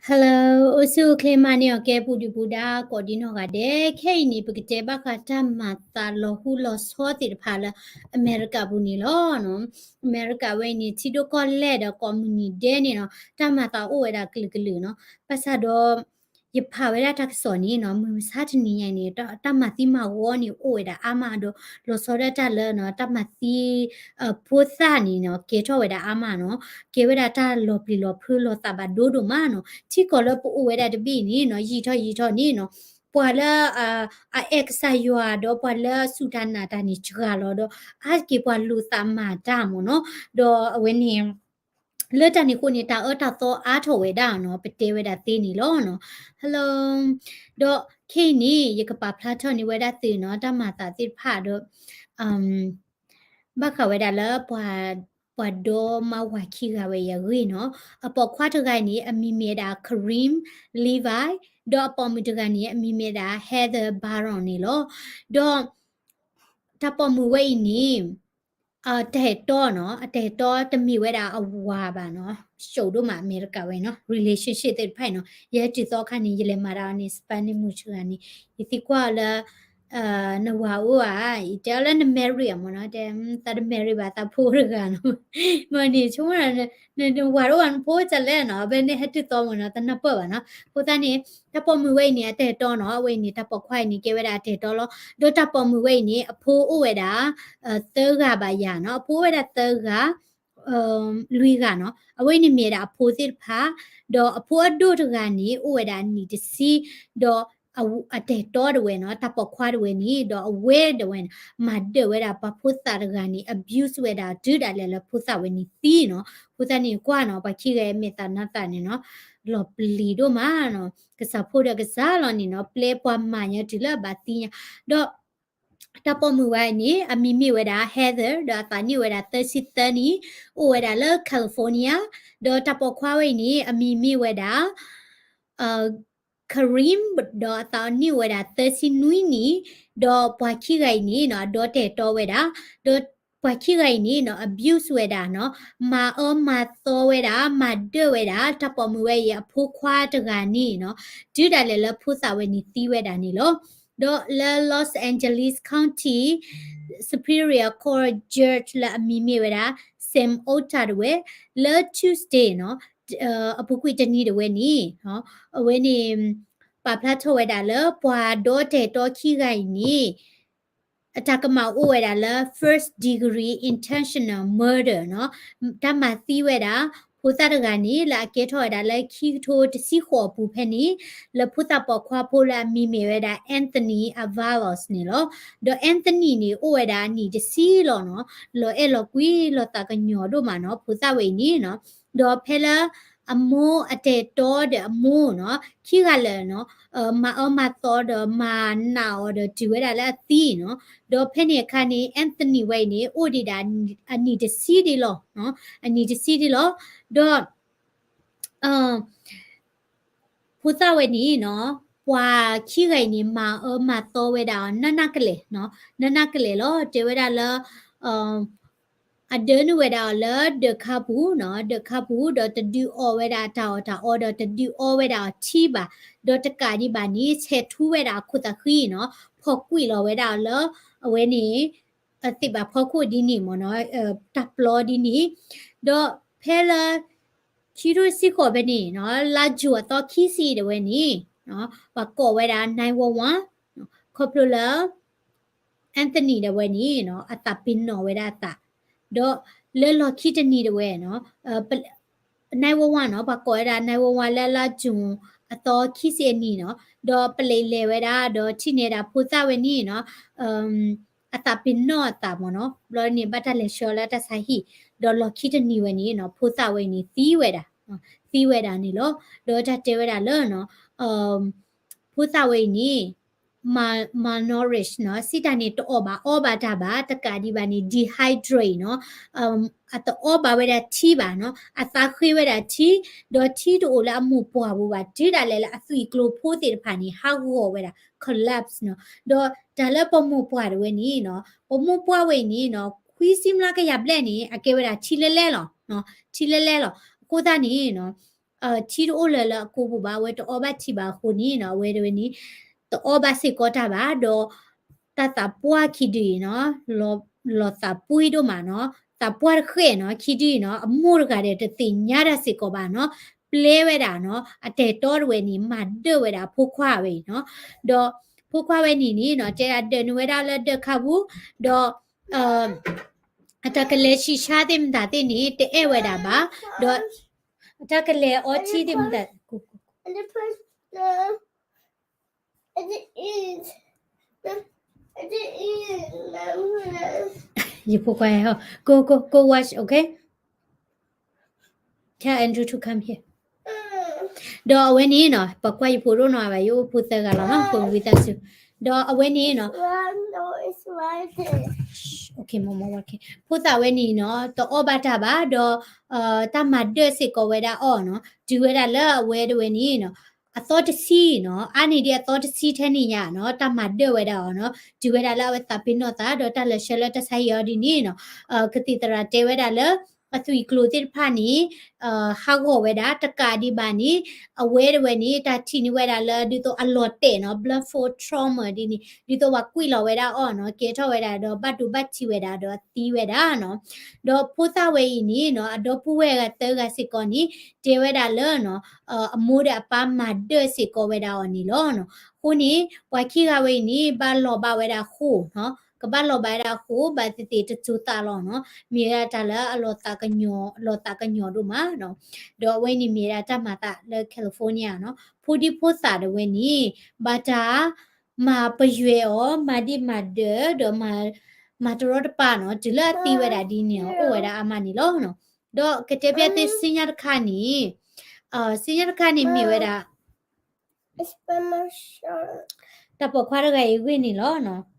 Hello, အိၣ်ဆူၣ်အိၣ်ချ့မးန့ၢ်အီၤကဲ ပူၤဒုၣ်ပူၤဒါ ကိးဒံနီၢ်ဂၤဒဲး. ခဲအံၤန့ၣ် ပကတဲဘၣ်ဃးတၢ်မၤသးလီၤဟူလီၤဆီသ့ၣ်တဖၣ်လၢအမဲရကၤပူၤန့ၣ်လီၤ. အမဲရကၤဝဲအံၤန့ၣ် ထံဒိၣ်ကီၢ်လဲၢ်ဒီးကိးမုၢ်နံၤဒဲးန့ၣ်နီၤ တၢ်မၤသးအိၣ်ဝဲဒၣ်ကလုာ်ကလုာ်နီၤ. ဘၣ်ဆၣ်ဒီး ယဖးဝဲဒၣ်တၢ်ကစီၣ်န့ၣ်နီၤ မုၢ်မဆါတနံၤညါအံၤန့ၣ် တၢ်မၤသံမၤဝီန့ၣ်အိၣ်ဝဲဒၣ်အါမးဒီး လီၤဆီဒၣ်တၢ်လၢနီၤ တၢ်မၤသံ ဖိသၣ်န့ၣ်နီၤ ကဲထီၣ်ဝဲဒၣ်အါမးနီၤ. ကဲဝဲဒၣ်တၢ်လီၤပျံၤလီၤဖုးလီၤသးဘၣ်ဒိဒိၣ်မးနီၤ. ထံကီၢ်လၢပအိၣ်ဝဲဒၣ်တဘ့ၣ်န့ၣ်နီၤ ယံာ်ထီၣ်ယံာ်ထီၣ်န့ၣ်နီၤ ပှၤလၢ အအဲၣ်ကစၢ်ယွၤဒီးပှၤလၢအစူၢ်တၢ်နာ်တၢ်န့ၣ်စှၤလီၤဒီး အါစက့ၤပှၤလူၤသးမၤတၢ်မ့ၢ်နီၤ. ဒီးအဝဲန့ၣ် လၢတၢ်န့ၣ်အဃိန့ၣ် တၢ်အၢတၢ်သီအါထီၣ်ဝဲဒၣ်နီၤ ပတဲဝဲဒၣ်သ့န့ၣ်လီၤနီၤ. Hello ဒီးခဲအံၤန့ၣ် ယကပာ်ဖျါထီၣ်န့ၢ်ဝဲဒၣ်သုနီၤ တၢ်မၤသးသ့ၣ်တဖၣ်ဒီး ဘၣ်ဃးဝဲဒၣ်လၢပှၤ ပှၤဒီမါဝၤခံဂၤဝဲအံၤအဂ့ၢ်နီၤ. အပိာ်ခွါတဂၤအံၤန့ၣ် အမံၤမ့ၢ်ဝဲဒၣ် Kareem Levi ဒီးအပိာ်မုၣ်တဂၤန့ၣ် အမံၤမ့ၢ်ဝဲဒၣ် Heather Barron န့ၣ်လီၤ. ဒီး တၢ်ပိာ်မုၣ်ဝဲအံၤန့ၣ် အတၢ်အဲၣ်တီနီၤ အတၢ်အဲၣ်တီတမ့ၢ်ဝဲဒၣ်အဝၤဘၣ်နီၤ. ရှုပ်ဒိၣ်မးအမဲရကၤဝဲနီၤ relationship သ့ၣ်တဖၣ်အံၤနီၤ. ယဟဲတုၤသီအခါန့ၣ် ယလဲၤမၤတၢ်အီၤန့ၣ် Spanish မုၣ်တဂၤန့ၣ် ယသံကွၢ်အီၤလၢ နဝၤအိၣ်ဧါ, ယတဲအီၤလၢန marry ဧါမ့ၢ်နီၤ, တဲ သးတ marry ဘၣ် သးဖိတဂၤနီၤ. မ့ၢ်န့ၣ် ဆိကမိၣ် နဝၤတအိၣ်ဘၣ် နဖိစ့ၢ်လဲၣ်နီၤ, အဝဲန့ၣ်ဟဲတုၤသီမ့ၢ်နီၤ သနၢ်ပၢၢ်ဘၣ်နီၤ. အဃိသတးန့ၣ် တၢ်ပိာ်မုၣ်ဝဲအံၤန့ၣ် အတၢ်အဲၣ်တီနီၤ, အဝဲအံၤန့ၣ် တၢ်ပိာ်ခွါအံၤန့ၣ် ကဲဝဲဒၣ်အတၢ်အဲၣ်တီလီၤ. ဒီးတၢ်ပိာ်မုၣ်ဝဲအံၤန့ၣ် အဖိအိၣ်ဝဲဒၣ် သၢဂၤဘၣ်ယၤနီၤ, အဖိအိၣ်ဝဲဒၣ်သၢဂၤ လွံၢ်ဂၤနီၤ, အဝဲအံၤန့ၣ်မ့ၢ်ဝဲဒၣ်အဖိသ့ၣ်တဖၣ်, ဒီးအဖိအဒိၣ်တဂၤန့ၣ် အိၣ်ဝဲဒၣ်အနံၣ်တဆံ, ဒီးအတၢ်အဲၣ်တီတဝဲနီၤ, တၢ်ပိာ်ခွါတဝဲန့ၣ် ဒီးအဝဲတဝဲန့ၣ် မၤဒၢၣ်ဝဲဒၣ်ပှၤဖိသၣ်တဂၤန့ၣ် abuse ဝဲဒၣ် တုၤဒၣ်လဲာ်လၢဖိသၣ်ဝဲန့ၣ်သံနီၤ. အဃိသတးန့ၣ် ကွၢ်နီၤ ပှၤခံဂၤအံၤမဲာ်သၣ်နါသၣ်န့ၣ်နီၤ, လီၤပျံၤဒိၣ်မးနီၤ, ကစၢ်ဖိဒီးကစၢ်လီၤန့ၣ်နီၤ, ပျဲပှၤမၤညါတုၤလၢအဘၣ်သံညါ, ဒီး တၢ်ပိာ်မုၣ်ဝဲအံၤန့ၣ် အမံၤမ့ၢ်ဝဲဒၣ် Heather ဒီးအသးနံၣ်ဝဲဒၣ်သၢဆံသၢနံၣ်, အိၣ်ဝဲဒၣ်လၢ California, ဒီးတၢ်ပိာ်ခွါဝဲအံၤန့ၣ် အမံၤမ့ၢ်ဝဲဒၣ် Kareem ဒီးအသးနံၣ်အိၣ်ဝဲဒၣ်သၢဆံနွံနံၣ်, ဒီးပှၤခံဂၤအံၤန့ၣ်နီၤ အဒီတၢ်အဲၣ်တီဝဲဒၣ်, ဒီးပှၤခံဂၤအံၤန့ၣ်နီၤ abuse ဝဲဒၣ်နီၤ, မၤအၢမၤသီဝဲဒၣ် မၤဒၢၣ်ဝဲဒၣ် တၢ်ပိာ်မုၣ်ဝဲအံၤအဖိခွါတဂၤန့ၣ်နီၤ, တုၤဒၣ်လဲာ်လၢဖိသၣ်ဝဲန့ၣ်သံဝဲဒၣ်န့ၣ်လီၤ. ဒီးလၢ Los Angeles County Superior Court Judge လၢအမံၤမ့ၢ်ဝဲဒၣ် Sam Olta တဝဲ လၢ Tuesday နီၤ အပူၤကွံာ်တနံၤတဝဲန့ၣ် အဝဲန့ၣ် ပာ်ဖျါထီၣ်ဝဲဒၣ်လၢ ပှၤဒီတၢ်အဲၣ်တီခံဂၤအံၤန့ၣ် အတၢ်ကမၣ်အိၣ်ဝဲဒၣ်လၢ first degree intentional murder နီၤ, တၢ်မၤသံဝဲဒၣ် ဖိသၣ်တဂၤန့ၣ် လၢအကဲထီၣ်ဝဲဒၣ်လၢခံကထိတဆံဃိးအပူၤဖဲန့ၣ် လၢဖိသၣ်ပိာ်ခွါဖိလၢအမံၤမ့ၢ်ဝဲဒၣ် Anthony Avalos န့ၣ်လီၤ. ဒီး Anthony န့ၣ် အိၣ်ဝဲဒၣ်အနံၣ်တဆံလီၤနီၤ, လီၤအဲၣ်လီၤကွံလီၤသးကညီၤဒိၣ်မးနီၤ ဖိသၣ်ဝဲအံၤန့ၣ်နီၤ, ဒီးဖဲလၢ အမိၢ်အတၢ်အဲၣ်တီဒီးအမိၢ်နီၤ ခံဂၤလၢာ်နီၤ မၤအၢမၤသီဒီးမၤနာ်အီၤဒီးတုၤဝဲဒၣ်လၢအသံနီၤ, ဒီးဖဲန့ၣ်အခါန့ၣ် Anthony ဝဲအံၤန့ၣ် အိၣ်ဒံးဒၣ်အနံၣ်တဆံဒံးလီၤ, အနံၣ်တဆံဒံးလီၤ, ဒီး ဖိသၣ်ဝဲန့ၣ်နီၤ ပှၤခံဂၤအံၤန့ၣ် မၤအၢမၤသီဝဲဒၣ်အီၤ နးနးကလဲာ်နီၤ, နးနးကလဲာ်လီၤ. တဲဝဲဒၣ်လၢ အဒၢနုာ်ဝဲဒၣ်အီၤလၢဒၢးခါပူၤနီၤ, ဒၢးခါပူၤ ဒီးတဒုးအီဝဲဒၣ်တၢ်အီၣ်တၢ်အီဒီးတဒုးအီဝဲဒၣ်အီၤထံဘၣ်, ဒီးတကးဒံးဘၣ်န့ၣ် ဆဲးထူဝဲဒၣ်အခိၣ်သးဃံနီၤ, ဖီၣ်ကွံာ်လီၤဝဲဒၣ်အီၤလၢ အဝဲန့ၣ် သ့ၣ်ဘၣ်ဖီခိၣ်ဒ်န့ၣ်မ့ၢ်နီၤ, တၢ်ပျီဒ်န့ၣ်, ဒီးဖဲလၢ ခံကထိတဆံဃိးဖဲန့ၣ်နီၤ လါယူၤအသီခံဆံတဝဲန့ၣ် ပှၤကိးဝဲဒၣ် nine one one ခီဖျိလၢ Anthony တဝဲန့ၣ်နီၤ အသးပ့ၤနီၣ်ဝဲဒၣ်အသး, ဒီးလၢလီၢ်ခံတနံၤတဝဲနီၤ nine one one နီၤ ပှၤကိးဝဲဒၣ် nine one one လၢလါယူၤအသီခံဆံအနံၤနီၤ, ဒီးပလံးလဲၤဝဲဒၣ်ဒီးထံၣ်န့ၢ်ဒၣ်ဖိသၣ်ဝဲန့ၣ်နီၤ အသးပ့ၤနီၣ်အသးမ့ၢ်နီၤ, ဘျီန့ၣ် ဘၣ်တၢ်လဲၤဆှၢလၢတၢ်ဆါဟံၣ်, ဒီးလီၢ်ခံတနံၤဝဲန့ၣ်နီၤ ဖိသၣ်ဝဲအံၤန့ၣ်သံဝဲဒၣ်, သံဝဲဒၣ်န့ၣ်လီၤ. ဒီးတၢ်တဲဝဲဒၣ်လၢ ဖိသၣ်ဝဲအံၤန့ၣ် malnourish နီၤ, စံးတၢ်န့ၣ် တအီၣ်ဘၣ်အီဘၣ်တၢ်ဘၣ်, တကးဒံးဘၣ်န့ၣ် dehydrate နီၤ, အတအီဘၣ်ဝဲဒၣ်ထံဘၣ်နီၤ, အသးဃ့ဝဲဒၣ်ထံ, ဒီးထံတအိၣ်လၢအမိၢ်ပှၢ်ပူၤဘၣ်, တုၤဒၣ်လဲာ်လၢအသွံၣ်ကျိၤဖိသ့ၣ်တဖၣ်န့ၣ် ဟးဂီၤဝဲဒၣ် collapse နီၤ, ဒီးတၢ်လၢပမိၢ်ပှၢ်တဝဲန့ၣ်နီၤ, ပမိၢ်ပှၢ်ဝဲအံၤန့ၣ်နီၤ ခွံဆံမျးကယၤဘျဲၣ်န့ၣ် အကဲဝဲဒၣ်ထံလဲလဲလီၤ, ထံလဲလဲလီၤ. အဃိသတးန့ၣ်နီၤ ထံတအိၣ်လၢၤလၢအကိပူၤဘၣ်, အဝဲတအီဘၣ်ထံဘၣ်အဃိန့ၣ်နီၤ, အဝဲတဝဲန့ၣ် တအီဘၣ်စ့ၢ်ကီးတၢ်ဘၣ်, ဒီးတၢ်သးပှၢ်ခံဒုအံၤနီၤ, လီၤသးပှၢ်ဒိၣ်မးနီၤ, သးပှၢ်တဃဲၣ်နီၤ, ခံဒုအံၤနီၤ, အမိၢ်တဂၤဒီးတသ့ၣ်ညါတၢ်စ့ၢ်ကီးဘၣ်နီၤ, ပျဲဝဲဒၣ်နီၤ, အတၢ်အဲၣ်တီတဝဲန့ၣ် မၤဒၢၣ်ဝဲဒၣ်အဖိခွါဝဲအံၤနီၤ, ဒီးဖိခွါဝဲန့ၣ်န့ၣ်နီၤ, တဲဒၣ်ဒၢးန့ၢ်ဝဲဒၣ်လၢဒၢးခါပူၤ, ဒီး အတၢ်ကလဲၤဆံးဆါသ့ၣ်မတၤသ့ၣ်န့ၣ် တအဲၣ်ဝဲဒၣ်ဘၣ်, ဒီး အတၢ်ကလဲၤအီထံသ့ၣ်မတၤ, ယဖိခွါဟဲဟီ, go, go, go watch, okay? Tell Andrew to come here. ဒီးအဝဲန့ၣ်နီၤ, ပကွၢ်ယဖိဒိၣ်နီၤဘၣ်, ယအိၣ်ဖိသၢဂၤလီၤနီၤ, ပဝံသးစူၤ, ဒီးအဝဲန့ၣ်နီၤ, ဖိသၣ်ဝဲန့ၣ်နီၤ, တအီၣ်ဘၣ်တၢ်ဘၣ်, ဒီး တၢ်မၤဒၢၣ်စ့ၢ်ကီးဝဲဒၣ်အီၤနီၤ, တုၤဝဲဒၣ်လၢအဝဲတဝဲန့ၣ်နီၤ, အသီတဆံနီၤ, အါန့ၢ်ဒံးအသီတဆံထဲန့ၣ်ညါနီၤ, တၢ်မၤဒၢၣ်ဝဲဒၣ်အီၤနီၤ, တုၤဝဲဒၣ်လၢအဝဲသးပ့ၤနီၣ်သး ဒီးတၢ်လဲၤဆှၢလၢတၢ်ဆါဟံၣ်အီၤဒ်န့ၣ်နီၤ, ကသံၣ်သရၣ်တဲဝဲဒၣ်လၢ အသွံၣ်ကျိၤသ့ၣ်တဖၣ်န့ၣ် ဟးဂီၤဝဲဒၣ်, တကးဒံးဘၣ်န့ၣ် အဝဲတဝဲန့ၣ် တၢ်ထံၣ်န့ၢ်ဝဲဒၣ်လၢ ဒ်သိးအလီၤတဲာ်နီၤ, blood flow trauma ဒ်န့ၣ်, ဒ်သိးပှၤကွံာ်လီၤဝဲဒၣ်အီၤနီၤ, ကဲထီၣ်ဝဲဒၣ်ဒီး ဘၣ်ဒိဘၣ်ထံးဝဲဒၣ်ဒီးသံဝဲဒၣ်နီၤ, ဒီးဖိသၣ်ဝဲအံၤန့ၣ်နီၤ, အဒီပုၢ်ဝဲၢ်ဂၤသၢဂၤစ့ၢ်ကီးန့ၣ် တဲဝဲဒၣ်လၢနီၤ, အမိၢ်ဒီးအပၢ်မၤဒၢၣ်စ့ၢ်ကီးဝဲဒၣ်အီၤန့ၣ်လီၤနီၤ. အဃိန့ၣ် ပှၤခံဂၤဝဲအံၤန့ၣ် ဘၣ်လီၤဘၣ်ဝဲဒၣ်ဃိာ်နီၤ, ကဘၣ်လီၤဘၣ်ဝဲဒၣ်ဃိာ် ဘၣ်သ့ၣ်သ့ၣ်တစိၤသးလီၤနီၤ, မ့ၢ်ဝဲဒၣ်တၢ်လၢအလီၤသးကညီၤ, လီၤသးကညီၤဒိၣ်မးနီၤ. ဒီးအဝဲန့ၣ်မ့ၢ်ဝဲဒၣ်တၢ်မၤသးလၢ California နီၤ, ဖိဒံဖိသၣ်တဝဲန့ၣ် ဘၣ်တၢ် မၤပယွဲအီၤ, မၤဒံးမၤဒၢး, ဒီး မၤတရီတပါနီၤ, တုၤလၢအသံဝဲဒၣ်ဒ်န့ၣ်နီၤ, အိၣ်ဝဲဒၣ်အါမးန့ၣ်လီၤနီၤ. ဒီးကတဲပျဲသ့ၣ်ဆူညါတခါန့ၣ်, ဆူညါတခါန့ၣ်မ့ၢ်ဝဲဒၣ် တၢ်ပိာ်ခွါတဂၤအံၤဂ့ၢ်န့ၣ်လီၤနီၤ.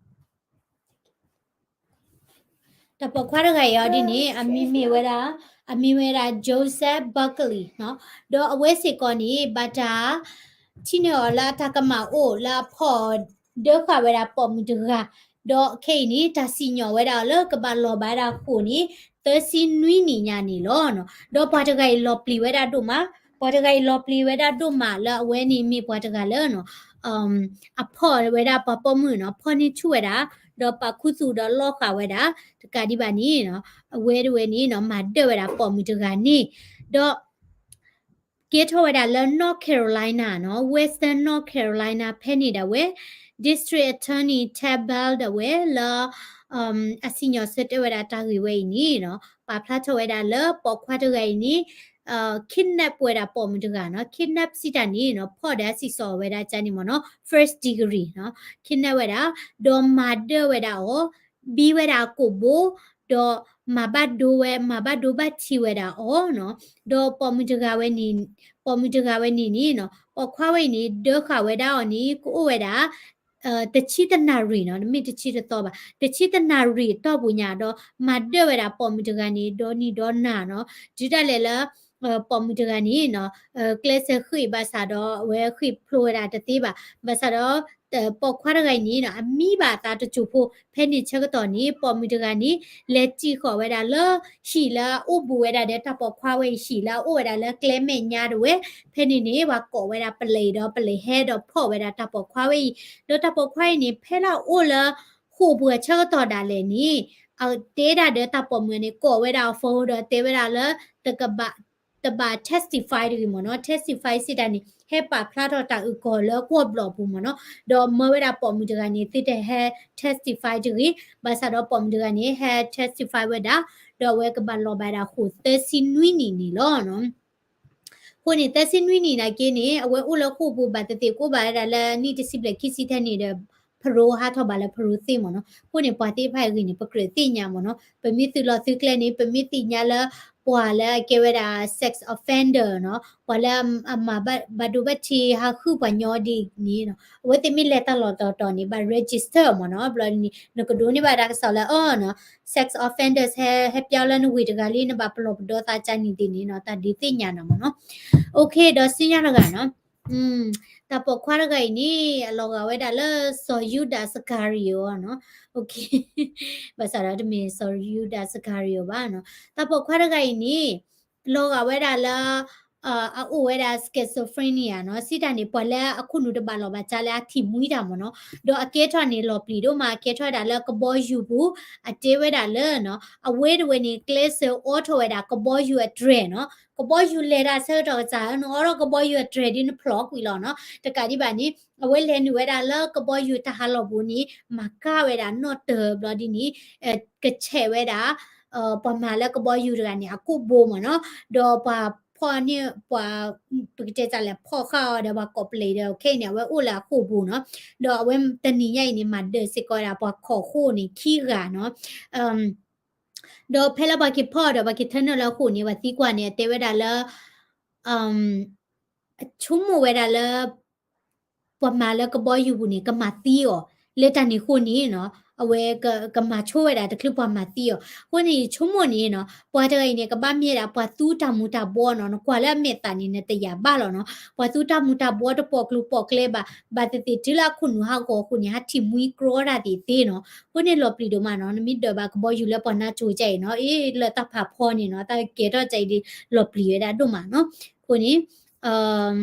တၢ်ပိာ်ခွါတဂၤအံၤအီၤဒ်န့ၣ် အမံၤမ့ၢ်ဝဲဒၣ်, အမံၤမ့ၢ်ဝဲဒၣ် Joseph Buckley နီၤ. ဒီးအဝဲစ့ၢ်ကီးန့ၣ် ဘၣ်တၢ် ထံၣ်န့ၢ်အီၤလၢအတၢ်ကမၣ်အိၣ်လၢအဖီၣ်ဒၢဃာ်ဝဲဒၣ်ပိာ်မုၣ်တဂၤ, ဒီးခဲအံၤန့ၣ် တၢ်စံၣ်ညီၣ်ဝဲဒၣ်အီၤလၢကဘၣ်လီၤဘၣ်ဝဲဒၣ်ဃိာ်န့ၣ် သၢဆံနွံနံၣ်ညါန့ၣ်လီၤနီၤ. ဒီးပှၤတဂၤအံၤလီၤပျံၤဝဲဒၣ်ဒိၣ်မး, ပှၤတဂၤအံၤလီၤပျံၤဝဲဒၣ်ဒိၣ်မးလၢအဝဲန့ၣ်မ့ၢ်ပှၤတဂၤလၢနီၤ အဖီၣ်ဝဲဒၣ်ပှၤပိာ်မုၣ်နီၤ, ဖီၣ်န့ၢ်ဆူၣ်ဝဲဒၣ်, ဒီးပာ်ခူသူၣ်ဒီးလီၤဃာ်ဝဲဒၣ်, တကးဒံးဘၣ်န့ၣ်နီၤ, အဝဲတဝဲန့ၣ်နီၤ မၤဒၢၣ်ဝဲဒၣ်ပိာ်မုၣ်တဂၤန့ၣ်, ဒီး ကဲထီၣ်ဝဲဒၣ်လၢ North Carolina နီၤ, Western North Carolina ဖဲန့ၣ်ဒၣ်ဝဲ District Attorney Ted Bell ဒၣ်ဝဲလၢ အစံၣ်ညီၣ်ဆၢတဲာ်ဝဲဒၣ်တၢ်ဂ့ၢ်ဝဲအံၤန့ၣ်နီၤ, ပာ်ဖျါထီၣ်ဝဲဒၣ်လၢပိာ်ခွါတဂၤအံၤန့ၣ် kidnap ဝဲဒၣ်ပိာ်မုၣ်တဂၤနီၤ, kidnap စံးတၢ်န့ၣ်နီၤ, ဖီၣ်ဒီးစံၣ်စိးဝဲဒၣ်ကန့ၣ်မ့ၢ်နီၤ, first degree နီၤ, kidnap ဝဲဒၣ်, ဒီးမၤဒၢၣ်ဝဲဒၣ်အီၤ, ဘံဝဲဒၣ်အကိာ်ဘိ, ဒီးမၤဘၣ်ဒိဝဲ, မၤဘၣ်ဒိဘၣ်ထံးဝဲဒၣ်အီၤနီၤ, ဒီးပိာ်မုၣ်တဂၤဝဲန့ၣ်, ပိာ်မုၣ်တဂၤဝဲန့ၣ်န့ၣ်နီၤ, ပိာ်ခွါဝဲအံၤန့ၣ် ဒၢဃာ်ဝဲဒၣ်အီၤန့ၣ် ကအိၣ်ဝဲဒၣ် တဆံတနၣ်ရံၣ်နီၤ, တမ့ၢ်တဆံတသီဘၣ်, တဆံတနၣ်ရံၣ်အတီၢ်ပူၤညါဒီး မၤဒၢၣ်ဝဲဒၣ်ပိာ်မုၣ်တဂၤန့ၣ် ဒီနံၤဒီနၤနီၤ, တုၤဒၣ်လဲာ်လၢ ပိာ်မုၣ်တဂၤန့ၣ်နီၤ, ကျဲးစၢးဃ့ၢ်ဘၣ်ဆၣ်ဒီး အဝဲဃ့ၢ်ဖျိဝဲဒၣ်တသ့ဘၣ်, ဘၣ်ဆၣ်ဒီး ပိာ်ခွါတဂၤအံၤန့ၣ်နီၤ အမံဘၣ်အသးတစိၢ်ဖိ, ဖဲန့ၣ်ဆၢကတီၢ်န့ၣ် ပိာ်မုၣ်တဂၤန့ၣ် လဲၤစံၣ်ဃီၣ်ဝဲဒၣ်လၢ ဟံၣ်လၢအအိၣ်ဘူးဝဲဒၣ်ဒီးတၢ်ပိာ်ခွါဝဲအံၤ ဟံၣ်လၢအအိၣ်ဝဲဒၣ်လၢကျဲမဲာ်ညါတဝဲ, ဖဲန့ၣ်န့ၣ် ပှၤကိးဝဲဒၣ်ပလံၤဒီးပလံၤဟဲဒီးဖီၣ်ဝဲဒၣ်တၢ်ပိာ်ခွါဝဲအံၤ, ဒီးတၢ်ပိာ်ခွါအံၤန့ၣ် ဖဲလၢအအိၣ်လၢ ဃိာ်ပူၤအဆၢကတီၢ်ဒၣ်လဲာ်န့ၣ် အတဲဒၣ်ဒီးတၢ်ပိာ်မုၣ်န့ၣ် ကိးဝဲဒၣ်အီၤ phone ဒီးတဲဝဲဒၣ်လၢ တကဘၣ် တဘၣ် testify တဂ့ၤမ့ၢ်နီၤ, testify စံးတၢ်န့ၣ် ဟဲပာ်ဖျါထီၣ်တၢ်အုၣ်ကီၤလၢကွီၢ်ဘျီၣ်ပူၤမ့ၢ်နီၤ, ဒီးမၢဝဲဒၣ်ပိာ်မုၣ်တဂၤန့ၣ် သုတဟဲ testify တဂ့ၤ, ဘၣ်ဆၣ်ဒီးပိာ်မုၣ်တဂၤန့ၣ် ဟဲ testify ဝဲဒၣ်, ဒီးအဝဲကဘၣ်လီၤဘၣ်ဒၣ်ဃိာ်သၢဆံနွံနံၣ်န့ၣ်လီၤ. အဃိန့ၣ် သၢဆံနွံနံၣ်နာ်က့န့ၣ် အဝဲအိၣ်လၢဃိာ်ပူၤဘၣ်သ့ၣ်သ့ၣ် ကအိၣ်ဘၣ်ဝဲဒၣ်လၢနံၣ်တဆံဘျဲၣ်ခံဆံထဲန့ၣ်ဒီး parole ဟးထီၣ်ဘၣ်လၢ parole သ့မ့ၢ်နီၤ. အဃိန့ၣ် ပှၤသ့ၣ်တဖၣ်အံၤဂ့ၢ်န့ၣ် ပကြၢးသ့ၣ်ညါမ့ၢ်နီၤ. ပမ့ၢ်သုးလီၤသုးကျဲန့ၣ် ပမ့ၢ်သ့ၣ်ညါလၢ ပှၤလၢအကဲဝဲဒၣ် sex offender နီၤ, ပှၤလၢအမၤဘၣ်ဒိဘၣ်ထံးဟးဃုပှၤညီဒ်န့ၣ်နီၤ, အဝဲသ့ၣ်မ့ၢ်လဲၤတၢ်လီၢ်တတီၤန့ၣ် ဘၣ် register မ့ၢ်နီၤ. ဘျီန့ၣ် နကဒိးန့ၢ်ဘၣ်တၢ်ကစီၣ်လၢအီၤနီၤ, sex offenders ဟဲ ဟဲပျီလၢနဝ့ၢ်တဂၤလံ နဘၣ်ပလီၢ်ပဒီသးကန့ၣ်သ့ၣ်န့ၣ်နီၤ, တၢ်ဒုးသ့ၣ်ညါနၤမ့ၢ်နီၤ. OK ဒီးဆူညါတဂၤနီၤ တၢ်ပိာ်ခွါတဂၤအံၤန့ၣ် အလီၤဂာ်ဝဲဒၣ်လၢ စီၤယူဒၤစကၤရံၤဧိၤနီၤ. OK ဘၣ်ဆၣ်ဒီးတမ့ၢ်စီၤယူဒၤစကၤရံၤဧိၤဘၣ်နီၤ. တၢ်ပိာ်ခွါတဂၤအံၤန့ၣ် လီၤဂာ်ဝဲဒၣ်လၢ အအိၣ်ဝဲဒၣ် schizophrenia နီၤ, စံးတၢ်န့ၣ် ပှၤလၢအခိၣ်နူာ်တဘၣ်လီၢ်ဘၣ်စးလၢအထံၣ်မှံတၢ်မ့ၢ်နီၤ, ဒီးအကဲထီၣ်န့ၣ်လီၤပျံၤဒိၣ်မး, အကဲထီၣ်ဝဲဒၣ်လၢကဘီယူၤပူၤ, အတဲဝဲဒၣ်လၢနီၤ, အဝဲတဝဲန့ၣ် ကျဲးစၢးအိးထီၣ်ဝဲဒၣ်ကဘီယူၤအတြဲၤနီၤ, ကဘီယူၤလဲၤတၢ်ဆၢကတီၢ်ကစၢ် နအိးထီၣ်ကဘီယူၤအတြဲၤဒ်နဖျိးကွံာ်လီၤနီၤ, တကးဒံးဘၣ်န့ၣ် အဝဲလဲၤနုာ်ဝဲဒၣ်လၢကဘီယူၤတၢ်ဟးလီၢ်ပူၤန့ၣ် မၤကၢ်ဝဲဒၣ်နီၣ်တၢၤဘျီဒ်န့ၣ် ကဆဲးဝဲဒၣ် ပှၤမၤလၢကဘီယူၤတဂၤန့ၣ် အကိာ်ဘိမ့ၢ်နီၤ, ဒီးပှၤဖီၣ်န့ၢ်ပှၤ ပကတဲတၢ်လဲၣ် ဖီၣ်ဃာ်အီၤဒီးပှၤကိးပလံးဒီး ခဲအံၤန့ၣ် အဝဲအိၣ်လၢအဃိာ်ပူၤနီၤ, ဒီးအဝဲတနံၤညါအံၤန့ၣ် မၤဒၢးစ့ၢ်ကီးဝဲဒၣ်ပှၤခိးဃိာ်န့ၣ် ခံဂၤနီၤ, ဒီးဖဲလၢပှၤက့ၤဖီၣ်ဒီးပှၤက့ၤထၢနုာ်လၢအဃိာ်န့ၣ် ပှၤသံကွၢ်န့ၣ် အတဲဝဲဒၣ်လၢ ဆိကမိၣ်ဝဲဒၣ်လၢ ပှၤမၤလၢကဘီယူၤပူၤန့ၣ် ကမၤသံအီၤ, လၢတၢ်န့ၣ်အဃိန့ၣ်နီၤ, အဝဲကမၤဆိဝဲဒၣ်တချုးပှၤမၤသံအီၤ, အဃိန့ၣ် ယဆိကမိၣ်န့ၣ်နီၤ, ပှၤတဂၤအံၤန့ၣ် ကဘၣ်မ့ၢ်ဒၣ်ပှၤသူတၢ်မူၤတၢ်ဘှီနီၤ, နကွၢ်လၢအမဲာ်သးန့ၣ် နတယာ်ဘၣ်လီၤနီၤ, ပှၤသူတၢ်မူၤတၢ်ဘှီတပိာ်ကျိၤပိာ်ကျဲဘၣ်, ဘၣ်သ့ၣ်သ့ၣ်တုၤလၢအခိၣ်နူာ်ဟးဂီၤအဃိန့ၣ် ဟးထံၣ်မှံကြီတၢ်သ့ၣ်သ့နီၤ, အဃိန့ၣ်လီၤပျံၤဒိၣ်မးနီၤ, နမ့ၢ်ဒၢးဘၣ်ကဘီယူၤလၢပှၤနါစိၤကါအံၤနီၤ, အ့ လၢတၢ်ဖးဖီန့ၣ်နီၤ, တၢ်ကဲထီၣ်ကါအံၤဒ်လီၤပျံၤဝဲဒၣ်ဒိၣ်မးနီၤ, အဃိန့ၣ်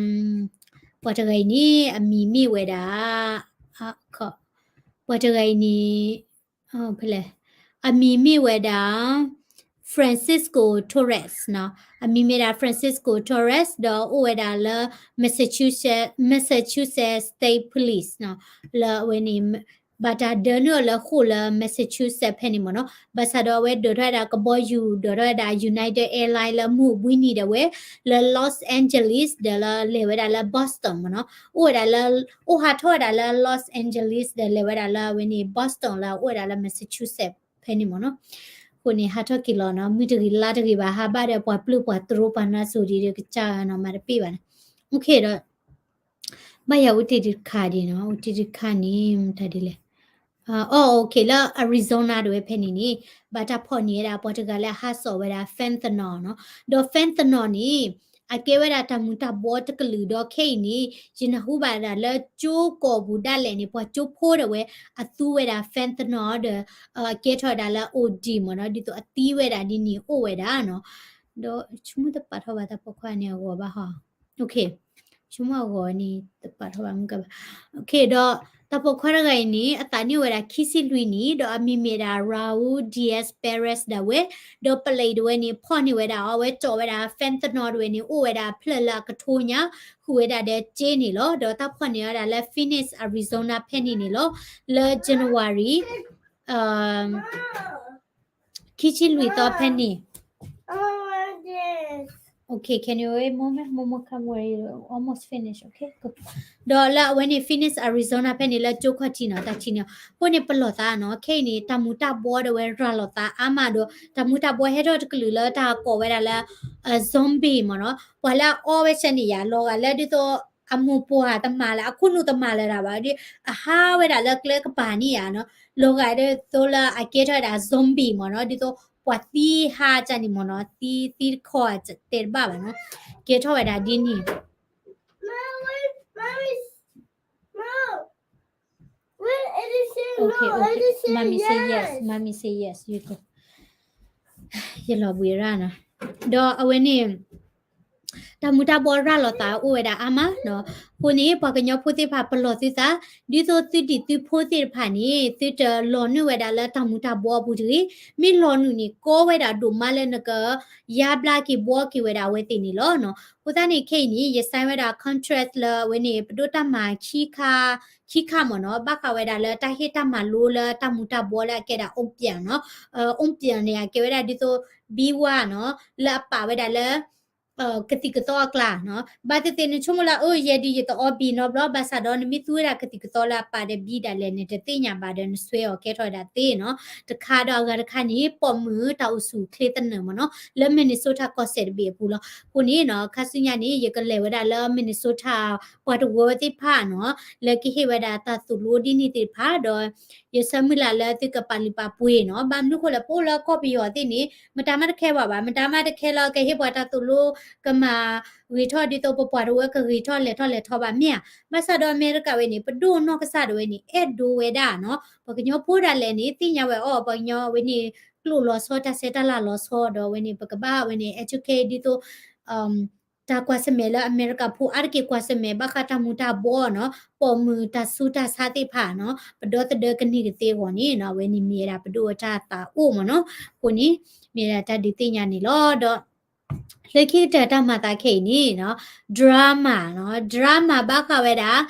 ပှၤတဂၤအံၤန့ၣ် အမံၤမ့ၢ်ဝဲဒၣ် ပှၤတဂၤအံၤန့ၣ် ဖဲလဲၣ်, အမံၤမ့ၢ်ဝဲဒၣ် Francisco Torres နီၤ, အမံၤမ့ၢ်ဒၣ် Francisco Torres ဒီးအိၣ်ဝဲဒၣ်လၢ Massachusetts, Massachusetts State Police နီၤ, လၢအဝဲန့ၣ် ဘၣ်တၢ်ဒၢနုာ်အီၤလၢဃိာ်လၢ Massachusetts ဖဲန့ၣ်မ့ၢ်နီၤ, ဘၣ်ဆၣ်ဒီးအဝဲဒၢးထီၣ်ဝဲဒၣ်ကဘီယူၤ ဒၢးထီၣ်ဝဲဒၣ် United Airlines လၢမုၢ်ဘှံးနံၤဒၣ်ဝဲ လၢ Los Angeles ဒီးလၢလဲၤဝဲဒၣ်လၢ Boston မ့ၢ်နီၤ, အိၣ်ဝဲဒၣ်လၢ အိၣ်ဟးထီၣ်ဝဲဒၣ်လၢ Los Angeles ဒီးလဲၤဝဲဒၣ်လၢအဝဲန့ၣ် Boston လၢအအိၣ်ဝဲဒၣ်လၢ Massachusetts ဖဲန့ၣ်မ့ၢ်နီၤ, အဃိန့ၣ် ဟးထီၣ်က့ၤလီၤနီၤ, မုၢ်တဂ့ၤလါတဂ့ၤဘၣ် ဟးဘၣ်ဒီးပှၤပျုၢ်ပှၤတြိပှၤနါစိၤဒ်ဒီး ကစၢ်နီၤ မၤတပ့ၢ်ဘၣ်န့ၣ်, အိၣ်ခ့ဒီး ဘၣ်ယၤအိၣ်တ့ၢ်တခါဒ်နီၤ, အိၣ်တ့ၢ်တခါန့ၣ် မတၤဒ်လဲၣ်, အအိၣ်ခ့လၢ Arizona တဝဲဖဲန့ၣ်န့ၣ် ဘၣ်တၢ်ဖီၣ်န့ၢ်ဝဲဒၣ်ပှၤတဂၤလၢအဟးစိာ်ဝဲဒၣ် fentanyl နီၤ, ဒီး fentanyl န့ၣ် အကဲဝဲဒၣ်တၢ်မူၤတၢ်ဘှီတကလုာ်ဒီးခဲအံၤန့ၣ် ယနၢ်ဟူဘၣ်ဒၣ်လၢကၠိကိာ်ပူၤဒၣ်လဲာ်န့ၣ် ပှၤကၠိဖိဒၣ်ဝဲ အသူဝဲဒၣ် fentanyl ဒီး အကဲထီၣ်ဝဲဒၣ်လၢ OD မ့ၢ်နီၤ, ဒ်သိးအသံဝဲဒၣ်ဒ်န့ၣ်အိၣ်ဝဲဒၣ်နီၤ, ဒီးဆိကမိၣ်တပာ်ထီၣ်ဘၣ်တၢ်ပိာ်ခွါန့ၣ်အဂီၤဘၣ်ဟီ, ဆိကမိၣ်အဂီၤန့ၣ် တပာ်ထီၣ်ဘၣ်မုၢ်ကဘၣ်, ဒီးတၢ်ပိာ်ခွါတဂၤအံၤန့ၣ် အသးနံၣ်အိၣ်ဝဲဒၣ်ခံဆံလွံၢ်နံၣ် ဒီးအမံၤမ့ၢ်ဒၣ် Raul Diaz Perez ဒၣ်ဝဲ, ဒီးပလံးတဝဲန့ၣ် ဖီၣ်န့ၢ်ဝဲဒၣ်အီၤ အဝဲကၠီာ်ဝဲဒၣ် fentanyl တဝဲန့ၣ် အိၣ်ဝဲဒၣ်အဖျၢၣ်လၢအကထိညါ ဃုာ်ဝဲဒၣ်ဒီးကၠ့န့ၣ်လီၤ. ဒီးတၢ်ဖီၣ်န့ၢ်ဝဲဒၣ်လၢ Phoenix Arizona ဖဲန့ၣ်န့ၣ်လီၤ. လၢ January ခံဆံလွံၢ်သီဖဲန့ၣ် Okay, can you wait a moment? Momo, come, we're almost finished, okay? ဒီးလၢအဝဲန့ၣ် Phoenix Arizona ဖဲန့ၣ်လၢကၠိခီၣ်ထံးနီၤ တၢ်ထံးန့ၣ်, အဃိန့ၣ်ပလီၢ်သးနီၤ, ခဲအံၤန့ၣ် တၢ်မူၤတၢ်ဘှီဒၣ်ဝဲရၤလီၤသးအါမးဒီး တၢ်မူၤတၢ်ဘှီဟဲထီၣ်တကလုာ်လၢတၢ်ကိးဝဲဒၣ်လၢ zombie မ့ၢ်နီၤ, ပှၤလၢအအီဝဲဆဲန့ၣ်ယါ လီၤဂာ်လၢဒ်သိး အမိၢ်ပှၢ်တမၤလၢၤ အခိၣ်နူာ်တမၤလၢၤဒၣ်ဘၣ်, ဒ်အဟးဝဲဒၣ်လၢကျဲကပၤန့ၣ်ယါနီၤ, လီၤဂာ်ဒ်သိးလၢအကဲထီၣ်ဝဲဒၣ် zombie မ့ၢ်နီၤ, ဒ်သိးပှၤသံဟးကၢန့ၣ်မ့ၢ်နီၤ, သံသံတခီတဲတဘၣ်ဘၣ်နီၤ, ကဲထီၣ်ဝဲဒၣ်ဒ်န့ၣ် Mommy say yes, Mommy say yes, you go. ယလီၤဘှံးရၣ်နီၤ, ဒီးအဝဲန့ၣ် တၢ်မူၤတၢ်ဘှီရၤလီၤသးအိၣ်ဝဲဒၣ်အါမးနီၤ, အဃိန့ၣ် ပှၤကညီဖိသ့ၣ်တဖၣ်ပလီၢ်သုသး, ဒ်သိးသုဒံၣ်သုဖိသ့ၣ်တဖၣ်န့ၣ် သုတလီၤနုာ်ဝဲဒၣ်လၢတၢ်မူၤတၢ်ဘှီအပူၤတဂ့ၤ, မ့ၢ်လီၤနုာ်န့ၣ် ကီဝဲဒၣ်ဒိၣ်မးလၢနက ယါဘျါက့ၤဘှီက့ၤဝဲဒၣ်အဝဲသ့ၣ်န့ၣ်လီၤနီၤ. အဃိသတးန့ၣ် ခဲအံၤန့ၣ် ယ sign ဝဲဒၣ် contract လၢအဝဲန့ၣ် ပဒိၣ်တၢ်မၤခံခါ ခံခါမ့ၢ်နီၤ, ဘၣ်ဃးဝဲဒၣ်လၢတၢ်ဟ့ၣ်တၢ်မၤလိလၢတၢ်မူၤတၢ်ဘှီလၢအကဲဒၣ် opium နီၤ, opium န့ၣ် အကဲဝဲဒၣ်ဒ်သိး ဘံဝါနီၤ, လၢအပာ်ဝဲဒၣ်လၢ ကသံၣ်ကသီအကျါနီၤ, ဘၣ်သ့ၣ်သ့ၣ်နဆိကမိၣ်လၢ အၢ ယဲဒ်ယတအီဘံနီတဘျီ, ဘၣ်ဆၣ်ဒီးနမ့ၢ်သူဝဲဒၣ်ကသံၣ်ကသီလၢအပာ်ဒီးဘံဒၣ်လဲာ်န့ၣ် တသ့ၣ်ညါဘၣ်ဒီးနစွဲအီၤကဲထီၣ်ဝဲဒၣ်သ့နီၤ, တခါဒီးအဂၤတခါန့ၣ် ပိာ်မုၣ်တၢ်အိၣ်ဆူၣ်ချ့သနၢၣ်မ့ၢ်နီၤ, လၢ Minnesota ကီၢ်စဲၣ်တဘ့ၣ်အပူၤလီၤ. အဃိန့ၣ်နီၤ ခါဆူညါန့ၣ် ယကလဲၤဝဲဒၣ်လၢ Minnesota ပှၤတဝၢသ့ၣ်တဖၣ်နီၤ, လၢကဟ့ၣ်ဝဲဒၣ်တၢ်သိၣ်လိဒ်န့ၣ်သ့ၣ်တဖၣ်ဒီး ယဆၢမုၢ်လၢ်လၢသုကပာ်လုၢ်ပာ်ပှ့ၤနီၤ, ဘၣ်မနုၤဃိလဲၣ် ပအိၣ်လၢကီၢ်ပယီၤသ့ၣ်န့ၣ် မတၤမးတခဲဘၣ်ဘၣ်, မတၤမးတခဲလၢကဟ့ၣ်ပှၤတၢ်သိၣ်လိ ကမၤဂ့ၤထီၣ်ဒ်သိးပပှၤတဝၢကဂ့ၤထီၣ်လဲၤထီၣ်လဲၤထီဘၣ်မ့ၢ်ဧါ, ဘၣ်ဆၣ်ဒီးအမဲရကၤဝဲန့ၣ် ပဒိၣ်နီၢ်ကစၢ်ဒၣ်ဝဲန့ၣ် အဲၣ်ဒိးဝဲဒၣ်နီၤ, ပှၤကညီဖိဒၣ်လဲာ်န့ၣ် သ့ၣ်ညါဝဲအီၤ ပှၤကညီဝဲန့ၣ် ကျိာ်လီၤဆီ တၢ်ဆဲးတၢ်လၤလီၤဆီဒီးဝဲန့ၣ် ပကဘၣ်ဝဲန့ၣ် educate ဒ်သိး တၢ်ကွၢ်ဆၢၣ်မဲာ်လၢအမဲရကၤဖိအါတက့ၢ်ကွၢ်ဆၢၣ်မဲာ် ဘၣ်ဃးတၢ်မူၤတၢ်ဘှီနီၤ, ပိာ်မုၣ်တၢ်ဆူးတၢ်ဆါသ့ၣ်တဖၣ်နီၤ, ပဒီသဒၢကန့ၢ်ကသ့အဂီၢ်န့ၣ်နီၤ, အဝဲန့ၣ်မ့ၢ်ဝဲဒၣ်ပဒိၣ်အတၢ်သးအိၣ်မ့ၢ်နီၤ, အဃိန့ၣ် မ့ၢ်ဝဲဒၣ်တၢ်ဒုးသ့ၣ်ညါန့ၣ်လီၤ. ဒီး လၢခံကတၢၢ်တၢ်မၤသးခဲအံၤန့ၣ်နီၤ, drama နီၤ, drama ဘၣ်ဃးဝဲဒၣ်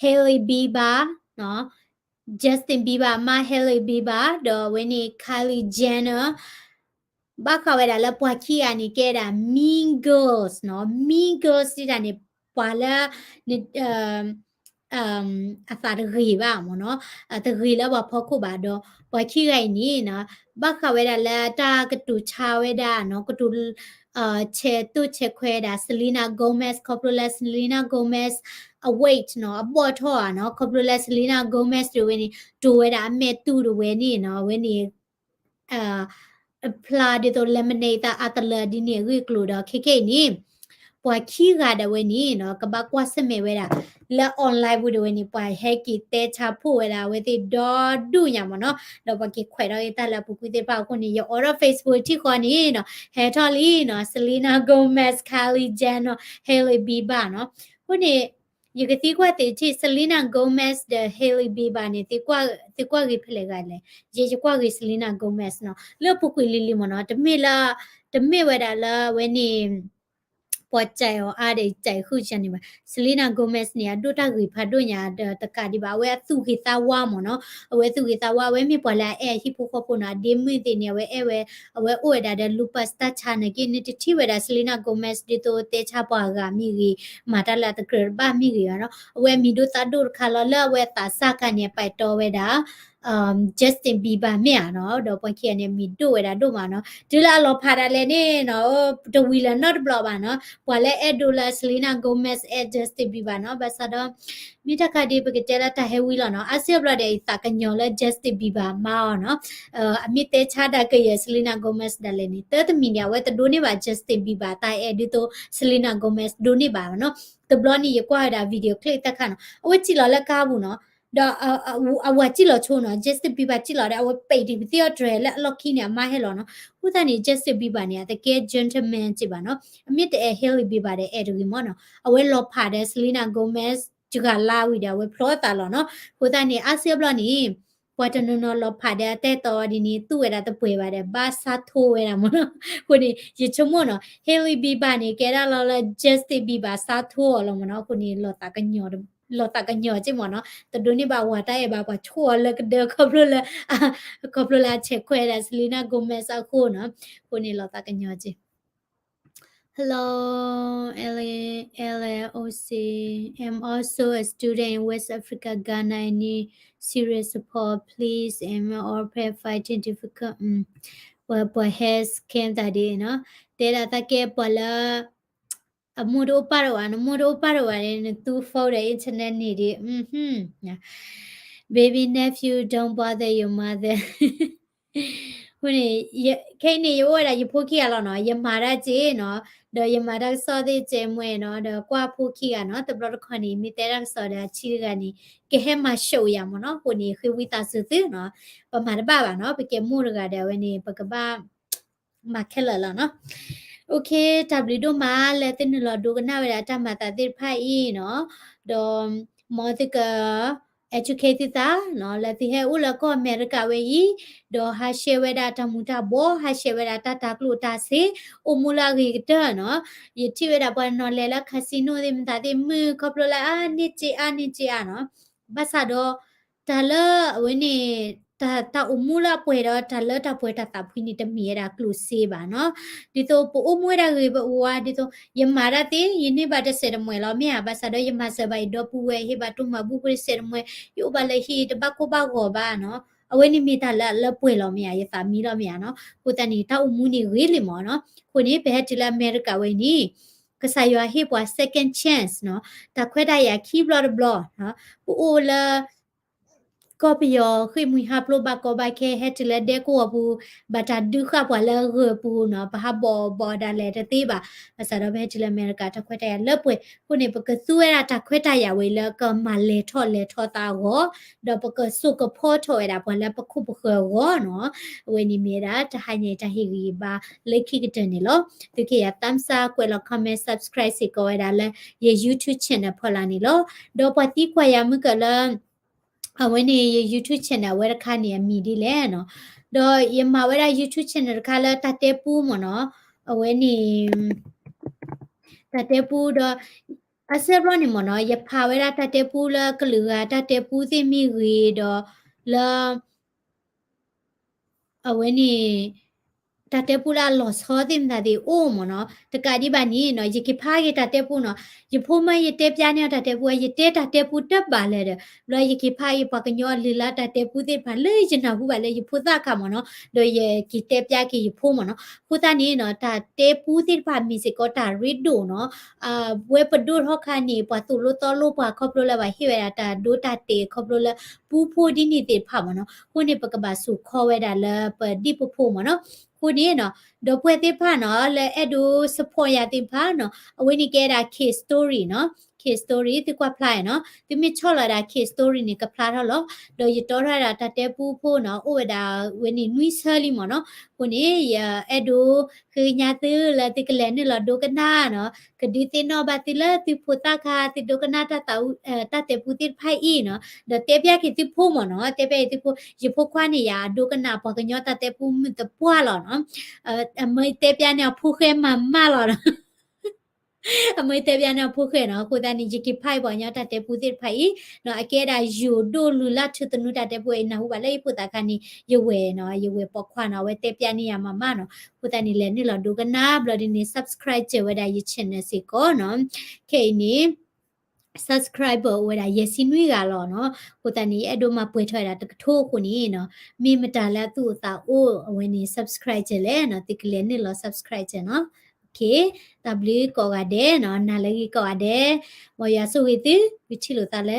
Hailey Bieber နီၤ, Justin Bieber အမါ Hailey Bieber ဒီးအဝဲန့ၣ် Kylie Jenner ဘၣ်ဃးဝဲဒၣ်လၢပှၤခံဂၤန့ၣ်ကဲဒၣ် mean girls နီၤ, mean girls ဒ်တၢ်န့ၣ် ပှၤလၢ အသးတဂ့ၤဘၣ်မ့ၢ်နီၤ, တဂ့ၤလၢပှၤဖီခိၣ်ဘၣ်ဒီး ပှၤခံဂၤအံၤန့ၣ်နီၤ, ဘၣ်ဃးဝဲဒၣ်လၢတၢ်ကတိၤဆါဝဲဒၣ်နီၤ, ကတိၤ ဆဲးတိၢ်ဆဲးခွဲးဝဲဒၣ် Selena Gomez ခီဖျိလၢ Selena Gomez အ weight နီၤ, အဘီၣ်ထီၣ်ဧါနီၤ, ခီဖျိလၢ Selena Gomez တဝဲန့ၣ် တိၤဝဲဒၣ်အမဲာ်တူၢ်တဝဲန့ၣ်နီၤ, အဝဲန့ၣ် အဖျါဒ်သိး lemonade သးအါတလၢဒ်န့ၣ်အဂ့ၢ်အကျိၤဒီး ခဲခဲအံၤန့ၣ် ပှၤခံဂၤဒၣ်ဝဲန့ၣ်နီၤ, ကဘၣ်ကွၢ်ဆၢၣ်မဲာ်ဝဲဒၣ် လၢ online ပူၤဒၣ်ဝဲန့ၣ် ပှၤဟဲက့ၤတဲဆါဖှိၣ်ဝဲဒၣ်အဝဲသ့ၣ်ဒီဒူၣ်ညါမ့ၢ်နီၤ, ဒီးပှၤက့ၤခွဲးထီၣ်အံၤတၢ်လၢအပူၤကွံာ်သ့ၣ်တဖၣ်အဃိန့ၣ် ယအိးထီၣ် Facebook ထံၣ်ဃီန့ၣ်နီၤ, ဟဲထီၣ်လံနီၤ, Selena Gomez, Kylie Jenner, Hailey Bieber နီၤ, အဃိန့ၣ် ယကသံကွၢ်သ့ၣ်ထံၣ် Selena Gomez ဒီး Hailey Bieber န့ၣ် သ့ကွၢ်ဂ့ၤဖဲလဲၣ်ဂၤလဲၣ်, ယဲယကွၢ်ဂ့ၤ Selena Gomez နီၤ, လၢအပူၤကွံာ်လံလံမ့ၢ်နီၤ, တမ့ၢ်လၢ တမ့ၢ်ဝဲဒၣ်လၢအဝဲန့ၣ် ပှၤစဲးအီၤအါဒီးစဲးဃုာ်စ့ၢ်န့ၣ်ဘၣ်, Selena Gomez န့ၣ် အဒိၣ်တၢ်ဂ့ၤဖးဒိၣ်ညါဒီးတကးဒံးဘၣ်, အဝဲအသူၣ်ဂ့ၤသးဝါမ့ၢ်နီၤ, အဝဲသူၣ်ဂ့ၤသးဝါ အဝဲမ့ၢ်ပှၤလၢအအဲၣ်အဟံၣ်ဖိဃီဖိနီၤ, အဒ့မုၣ်သ့ၣ်န့ၣ် အဝဲအဲၣ်ဝဲ, အဝဲအိၣ်ဝဲဒၣ်ဒီး Lupus တၢ်ဆါန့ၣ်က့ နတထံၣ်ဝဲဒၣ် Selena Gomez ဒ်သိးတဲဆါပှၤဂၤမ့ၢ်ဂ့ၤ, မၤတၢ်လၢအတကြၢးတဘၣ်မ့ၢ်ဂ့ၤဘၣ်နီၤ, အဝဲမံၤဒိၣ်သးဒိၣ်တခါလီၤ, လၢအဝဲသးစၢ်ခါန့ၣ် အပာ်တီဝဲဒၣ် Justin Bieber မ့ၢ်ဧါနီၤ, ဒီးပှၤခံဂၤန့ၣ် မံၤဒိၣ်ဝဲဒၣ်ဒိၣ်မးနီၤ, တုၤလၢအလီၤဖးဒၣ်လဲာ်န့ၣ်နီၤ, တဝံၤလၢၤနီတဘျီဘၣ်နီၤ, ပှၤလၢအဲၣ်ဒိးလၢ Selena Gomez အဲၣ် Justin Bieber နီၤ, ဘၣ်ဆၣ်ဒီး မ့ၢ်တၢ်ခါဒ်ပကတဲလၢတၢ်ဟဲဝံၤလီၤနီၤ, အါစုအါဘျီဒီး ယသးကညီၤလၢ Justin Bieber မါအီၤနီၤ, အမ့ၢ်တဲဆါဒၣ်ကယဲၢ် Selena Gomez ဒၣ်လဲာ်န့ၣ် တၢ်တမံၤန့ၣ် အဝဲတဒိးန့ၢ်ဘၣ် Justin Bieber တၢ်အဲၣ်ဒ်သိး Selena Gomez ဒိးန့ၢ်ဘၣ်နီၤ, တဘျီန့ၣ် ယကွၢ်ဝဲဒၣ် video clip တခါနီၤ, အဝဲစံၣ်လီၤလၢကါပူၤနီၤ, ဒီး အဝၤစံၣ်လီၤဆိနီၤ, Justin Bieber စံၣ်လီၤဒီး အဝဲပံးတံၢ်ပသံၣ်အီၤတြဲၤလၢအလီၢ်ခံန့ၣ် အမါဟဲလီၤနီၤ, အဃိသတးန့ၣ် Justin Bieber န့ၣ် အတကဲ gentleman စ့ၢ်ဘၣ်နီၤ, အမ့ၢ်တအဲၣ် Hailey Bieber ဒီးအဲၣ်တဂ့ၤမ့ၢ်နီၤ, အဝဲလီၤဖးဒီး Selena Gomez စှၤလါဝံၤဒီး အဝဲဖျီသးလီၤနီၤ, အဃိသတးန့ၣ် အါစုအါဘျီန့ၣ် ပှၤတနီၤနီၤလီၤဖးဒီးအတၢ်အဲၣ်တီအီၤဒ်န့ၣ် သူဝဲဒၣ်တပှဲၤဘၣ်ဒီး ဘၣ်ဆါထိဝဲဒၣ်မ့ၢ်နီၤ, အဃိန့ၣ် ယဆိကမိၣ်နီၤ Hailey Bieber န့ၣ် ကဲဒၣ်လီၤလၢ Justin Bieber ဆါထိအီၤလီၤမ့ၢ်နီၤ, အဃိန့ၣ် လီၤသးကညီၤစ့ၢ်မ့ၢ်နီၤ, တဒိးန့ၢ်ဘၣ်ဝၤတၢ်အဲၣ်ဘၣ် ပှၤဆိၣ်အီၤလၢကဒၢခီဖျိလၢ ခီဖျိလၢအဆဲးခွဲးဒၣ် Selena Gomez အဃိနီၤ, အဃိန့ၣ် လီၤသးကညီၤစ့ၢ် Hello, L A, L A O C. I'm also a student in West Africa, Ghana. I need serious support, please. I'm all pre fighting difficult. ပှၤ ပှၤဟဲ scam သးဒ်နီၤ, တဲဒၣ်သးကဲပှၤလၢ အမိၢ်တအိၣ်ပၢ်တအိၣ်ဧါ, နမိၢ်တအိၣ်ပၢ်တအိၣ်ဧါန့ၣ် နသူ phone ဒီး internet န့ၣ်ဒ်, baby nephew, don't bother your mother. အဃိန့ၣ် ခဲအံၤန့ၣ် ယအိၣ်ဝဲဒၣ်ယဖိခံဂၤလီၤနီၤ, ယမၤတၢ်စ့ၢ်နီၤ, ဒီးယမၤတၢ်ကစီၣ်သ့ၣ်စဲးမွဲနီၤ, ဒီးကွၢ်ဖိခံဂၤနီၤ, တဘျီတခီန့ၣ် မ့ၢ်တဲတၢ်ကစီၣ်ဒီးအဆံးတဂၤန့ၣ် ကဟဲမၤၡိးယၤမ့ၢ်နီၤ, အဃိန့ၣ် ဃ့ဝံသးစူၤသုနီၤ, ပမၤတဘၣ်ဘၣ်နီၤ, ပကဲမိၢ်တဂၤဒီးအဝဲန့ၣ် ပကဘၣ် မၤခဲလၢာ်လီၤနီၤ. OK, တၢ်ဘျုးဒိၣ်မးလၢသုနုာ်လီၤဒိကနၣ်ဝဲဒၣ်တၢ်မၤသးသ့ၣ်တဖၣ်အံၤနီၤ, ဒီး မ်သုက educate သုသးနီၤ, လၢသုဟဲအိၣ်လၢကီၢ်အမဲရကၤဝဲအံၤ, ဒီးဟး share ဝဲဒၣ်တၢ်မူၤတၢ်ဘှီ, ဟး share ဝဲဒၣ်တၢ်တၤကျိၣ်တၤစ့, အိၣ်မူလၢအဂ့ၤကတၢၢ်နီၤ. ယထံၣ်ဝဲဒၣ်ပှၤတနီၤလဲၤလၢ casino သ့ၣ်မတၤသ့ၣ် မုာ်ခီဖျိလၢအန့ၢ်စ့အါ န့ၢ်စ့အါနီၤ. ဘၣ်ဆၣ်ဒီး တၢ်လၢအဝဲန့ၣ် တၢ် တၢ်အိၣ်မူလၢအပှဲၤဒီးတၢ်လၢတၢ်ပှဲၤတၢ်သးဖှံန့ၣ် တမ့ၢ်ဝဲဒၣ်ကျိၣ်စ့ဘၣ်နီၤ. ဒ်သိးပအိၣ်မူဝဲဒၣ်ဂ့ၤပဝါ ဒ်သိး ယမၤတၢ်သ့ ယန့ၢ်ဘၣ်တစဲးတမှဲာ်လီၤမ့ၢ်ဧါ, ဘၣ်ဆၣ်ဒီးယမၤစၢၤဘၣ်ယဒီပုၢ်ဝဲၢ် ဟ့ၣ်ဘၣ်တိၢ်မၤဘူၣ်ဖိတစဲးတမှဲာ်, ယအိၣ်ဘၣ်လၢဟံၣ်တဘၣ်ကိၢ်ဘၣ်ဂီၤဘၣ်နီၤ. အဝဲန့ၣ်မ့ၢ်တၢ်လၢအလၢပှဲၤလီၤမ့ၢ်ဧါ, ယသးမံလီၤမ့ၢ်ဧါနီၤ. အဃိသတးန့ၣ် တၢ်အိၣ်မူန့ၣ်ဂ့ၤလံမ့ၢ်နီၤ. အဃိန့ၣ် ပဟဲတုၤလၢအမဲရကၤဝဲန့ၣ် ကစၢ်ယွၤဟ့ၣ်ပှၤ second chance နီၤ, တၢ်ခွဲးတၢ်ယာ်ခံဘျီတဘျီ, ပအိၣ်လၢ ကီၢ်ပယီၤဃ့ၢ်မှံဟးဖျိးဘၣ်ကီဘၣ်ခဲ ဟဲတုၤလၢဒဲကဝီၤပူၤ ဘၣ်တၢ်ဒုးဃာ်ပှၤလၢအဂၢၤပူၤနီၤ ပဟးဘီၣ်ဘီၣ်ဒၣ်လဲာ်တသ့ဘၣ်. ဘၣ်ဆၣ်ဒီးပဟဲတုၤလၢအမဲရကၤတၢ်ခွဲးတၢ်ယာ်လၢပှဲၤအဃိန့ၣ် ပကသူဝဲဒၣ်တၢ်ခွဲးတၢ်ယာ်ဝဲလၢကမၤလဲၤထီၣ်လဲၤထီသးအဂီၢ်, ဒီးပကစိာ်ကဖီထီၣ်ဝဲဒၣ်ပှၤလၢပခိၣ်ပဃၢၤအဂီၢ်နီၤ. အဝဲန့ၣ်မ့ၢ်ဝဲဒၣ်တဟါညါအံၤတၢ်ဟ့ၣ်ဂံၢ်ဟ့ၣ်ဘါလၢခံကတၢၢ်န့ၣ်လီၤ. သုကဟ့ၣ်ယၤ thumbs up ကွဲးလီၤ comment subscribe စ့ၢ်ကီးဝဲဒၣ်လၢယ YouTube channel ဖီလာ်န့ၣ်လီၤ. ဒီးပှၤသံကွၢ်ယၤမုၢ်ကၢၢ်လၢ အဝဲန့ၣ်ယ YouTube channel အဝဲတခါန့ၣ်အမံၤဒ်လဲၣ်နီၤ. ဒီးယမၤဝဲဒၣ် YouTube channel တခါလၢတၢ်တဲပူမ့ၢ်နီၤ. အဝဲန့ၣ် တၢ်တဲပူဒီး အဆၢဘျီန့ၣ်မ့ၢ်နီၤ ယဖးဝဲဒၣ်တၢ်တဲပူလၢကလုာ်ဂၤတၢ်တဲပူသ့ၣ်မ့ၢ်ဂ့ၤဒီး လၢ အဝဲန့ၣ် တၢ်တဲပူလၢအလီၤဆီသ့ၣ်မတၤသ့ၣ်အိၣ်မ့ၢ်နီၤ. တကးဒံးဘၣ်န့ၣ်နီၤ ယက့ၤဖးက့ၤတၢ်တဲပူနီၤ. ယဖိမၢယတဲပျါန့ၢ်အီၤတၢ်တဲပူ ယတဲတၢ်တဲပူတဘၣ်လၢၤဒီး ဘျီယက့ၤဖးက့ၤပှၤကညီအလုၢ်အလၢ်တၢ်တဲပူသ့ၣ်တဖၣ်လၢယနၢ်ဟူဘၣ်လၢယဖိသၣ်ခါမ့ၢ်နီၤ. ဒီးယက့ၤတဲပျါက့ၤယဖိမ့ၢ်နီၤ. အဃိသတးန့ၣ်နီၤ တၢ်တဲပူသ့ၣ်တဖၣ်မ့ၢ်စ့ၢ်ကီးတၢ်ရ့ဒိၣ်နီၤ. ဝဲပဒိၣ်ထီၣ်ခါန့ၣ် ပှၤသိၣ်လိသီလိပှၤခီဖျိလၢပှၤဟ့ၣ်ဝဲဒၣ်တၢ်ဒိတၢ်တဲာ်ခီဖျိလၢ ပူဖိဒ်န့ၣ်သ့ၣ်တဖၣ်မ့ၢ်နီၤ. အဃိန့ၣ် ပကဘၣ်စိာ်ခီဝဲဒၣ်လၢပဒံၣ်ပဖိမ့ၢ်နီၤ. အဃိန့ၣ်နီၤ ဒီပုၢ်ဝဲၢ်သ့ၣ်တဖၣ်နီၤ လၢအဲၣ်ဒိး support ယၤသ့ၣ်တဖၣ်နီၤ အဝဲန့ၣ်ကဲဒၣ် K Story နီၤ. K Story သုကွၢ်ဖျါနီၤ သုမ့ၢ်ဆီၣ်လီၤဒၣ် K Story န့ၣ် ကဖျါထီၣ်လီၤ. ဒီးယတီထီၣ်ဒၣ်တၢ်တဲပူဖိနီၤ အိၣ်ဝဲဒၣ်ဝဲန့ၣ်နွံဆၢလံမ့ၢ်နီၤ. အဃိန့ၣ် ယအဲၣ်ဒိးဃ့ကညးသုလၢသုကလဲၤနုာ်လီၤဒိကနၣ်နီၤ ကဒုးသ့ၣ်နီၣ်ဘၣ်သုလၢသုဖိသၣ်ခါ သုဒိကနၣ်တၢ်သး တၢ်တဲပူသ့ၣ်တဖၣ်အံၤနီၤ ဒီးတဲပျါက့ၤသုဖိမ့ၢ်နီၤ တဲပျါက့ၤသုဖိ ယဖိခွါန့ၣ်ယၤအဒိကနၣ်ပှၤကညီတၢ်တဲပူမုၢ်သပှၢ်လီၤနီၤ အမ့ၢ်တဲပျါန့ၢ်အဖိဃဲမၤမၢ်လီၤနီၤ အမ့ၢ်တဲပျါန့ၢ်အဖိဃဲနီၤ အဃိသတးန့ၣ် ယက့ၤဖးအံၤပှၤကညီတၢ်တဲပူသ့ၣ်တဖၣ်အံၤနီၤ အကဲဒၣ်ယိၤဒိၣ်လုၢ်လၢ်ထူသနူတၢ်တဲပူအံၤ နၢ်ဟူဘၣ်လၢယဖိသၣ်ခါန့ၣ် ယဝဲၢ်နီၤ ယဝဲၢ်ပိာ်ခွါနီၤ အဝဲတဲပျါန့ၢ်ယၤမၤမၢ်နီၤ အဃိသတးန့ၣ် လဲၤနုာ်လီၤဒိကနၣ် ဘျီဒ်န့ၣ် subscribe စၢၤဝဲဒၣ်ယ channel စ့ၢ်ကီးနီၤ ခဲအံၤန့ၣ် subscriber အိၣ်ဝဲဒၣ်ယဲၢ်ဆံနွံဂၤလီၤနီၤ အဃိသတးန့ၣ် ယအဲၣ်ဒိးမၤပှဲၤထီၣ်ဝဲဒၣ်တကထိအဃိန့ၣ်နီၤ မ့ၢ်မတၤလၢအသူၣ်အိၣ်သးအိၣ်အဝဲန့ၣ် subscribe စၢၤလဲၣ်နီၤ သုကလဲၤနုာ်လီၤ subscribe စၢၤနီၤ တၢ်ဘျုးကိးဂၤဒဲးနီၤ နၤလၢအဂ့ၤကိးဂၤဒဲး မ်ယွၤဆိၣ်ဂ့ၤသု ဝံထံၣ်လိာ်သးလၢ